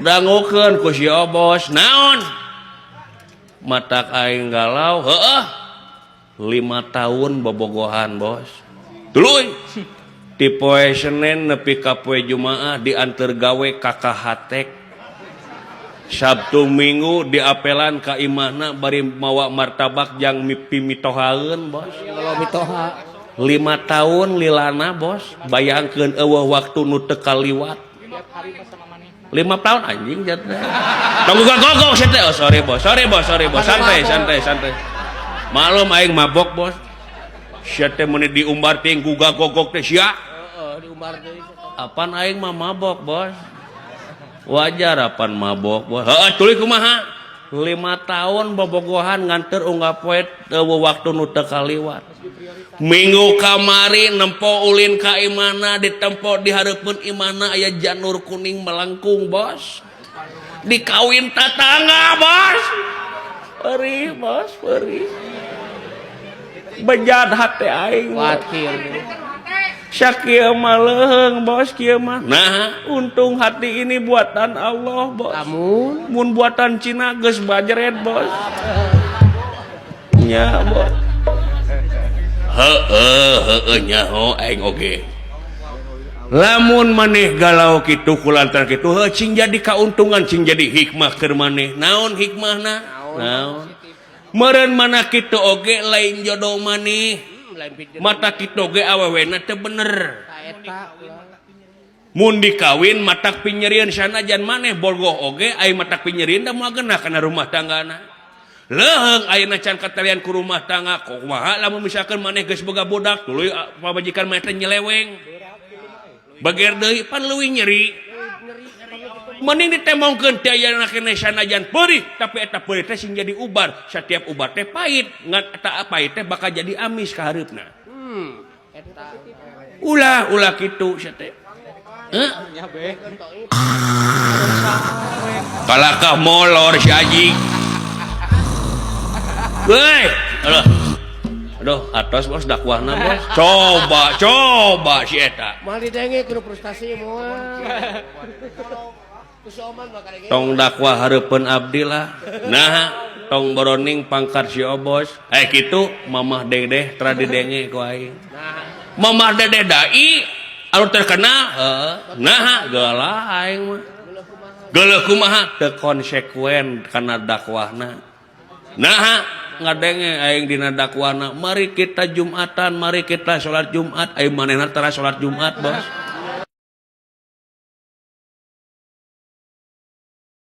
Dangukeun ku si Obos, naon matak aing galau? Heeh, 5 tahun bobogohan, Bos. Tuluy di poe Senin nepi ka poe Jumaah diantar gawe ka Kahatek, Sabtu Minggu diapelan ka imahna bari mawa martabak jang mimpi mitohaeun, Bos. Kalau mitoha. 5 tahun lilana, Bos. Bayangkeun, euweuh waktu nu teu kaliwat 5 tahun, anjing jatuh. Tunggu, gogok sia teh. Oh, sorry, Bos, sorry, Bos, sorry, Bos. Santai, santai, santai. Malum aing mabok, Bos. Sia teh meuni diumbar ting guga gogok teh sia. Heeh, diumbar deui. Apan aing mah mabok, Bos. Wajar apan mabok, Bos. Heeh, tuluy kumaha? 5 tahun bobogohan, nganter unggal poe, euweuh waktu nu teu kaliwat. Minggu kamari nempo ulin ka imahna, ditempo di hareupeun imahna aya janur kuning melengkung, Bos. Dikawin tatangga, Bos. Perih, Bos, perih. Bejat hati aing, Bos. Kuatir. Sakieu mah leuheung, Bos, kieu mah. Nah, untung hati ini buatan Allah, Bos. Lamun Mun buatan Cina geus bajret, Bos. Nya, Bos. Heeh, heeh, nyaho aing oge. Lamun maneh galau kitu kulantaran kitu, heuh, cing jadi kauntungan, cing jadi hikmah keur maneh. Naon hikmahna? Naon? Meureun mana kitu oge lain jodoh maneh. Lain pikeun. Mata kitu oge awewena teu bener. Eta ulah. Mun dikawin matak pinyerieun, sanajan maneh bogoh oge ai matak pinyerieun da moal genah kana rumah tanggana. Leuheung ayeuna can katalian ku rumah tangga, kumaha lamun misalkan maneh geus boga budak, tuluy pamajikan maneh teh nyeleweng. Bager deui, pan leuwih nyeri. Mending ditembongkeun ti ayeuna keneh, sanajan peurih, tapi eta peurih teh sing jadi ubar. Setiap ubar teh pahit, ngan eta pahit teh bakal jadi amis ka hareupna. Eta. Ulah, ulah kitu sia teh. Heuh? Kalakah molor si anjing. Woi, aduh. Aduh, atos, Bos, dakwahna, Bos. Coba, coba si eta. Moal didenge kudu frustasi moal. Ku si Oman mah kadenge. Tong dakwah hareupeun abdi lah. Nah, tong boroning pangkat si Obos. Eh, kitu Mamah Dedeh tara didenge ku aing. Nah, Mamah Dedeh dai anu terkenal, heuh. Nah, gelah aing mah. Geuleuh kumaha? Teu konsekuen kana dakwahna. Nah, ngadenge aing dina dakwahna, mari kita Jumatan, mari kita salat Jumat, aing manehna tara salat Jumat, Bos.